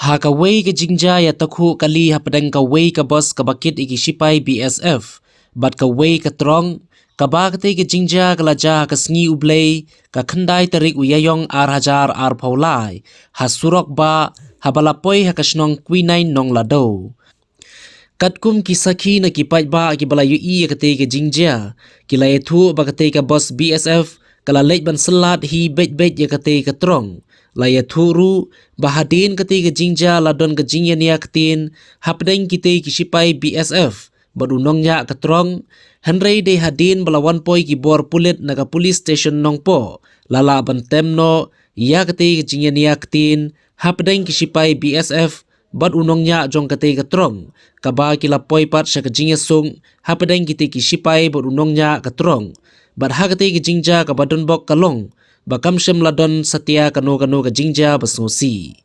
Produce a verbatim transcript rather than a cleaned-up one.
Ha kawei ka jingjia ïatakhuh kali hapdeng kawei ka bus kaba kit ïa ki shipai B S F bad kawei ka truck, kaba katei ka jingjia ka la jia ha ka sngi U Blei, ka khyndai tarik u Ïaïong ar hajar arphew lai, ha surok bah, haba la poi ha ka shnong Kwinain Nonglado. Katkum ki sakhi na ki paidbah kiba la ïohi ïa katei ka jingjia, ki la ïathuh ba katei ka bus B S F ka la leit ban syllat hi beit beit ïa katei ka truck. La ïathuh ruh ba hadien katei ka jingjia la don ka jingïania ktien hapdeng kitei ki shipai B S F bad u nongñiah ka truck, hynrei dei hadien ba la wan poi ki bor pulit na ka police station Nongpoh, la lah ban tem noh ïa katei ka jingïania ktien hapdeng ki shipai B S F bad u nongñiah jong katei ka truck, kaba ki la poi pat sha ka jingïasuk hapdeng kitei ki shipai bad u nongñiah ka truck. Bad ha katei ka jingjia kaba donbok ka long ba kam shym la don satia kano kano ka jingjia ba sngewsih.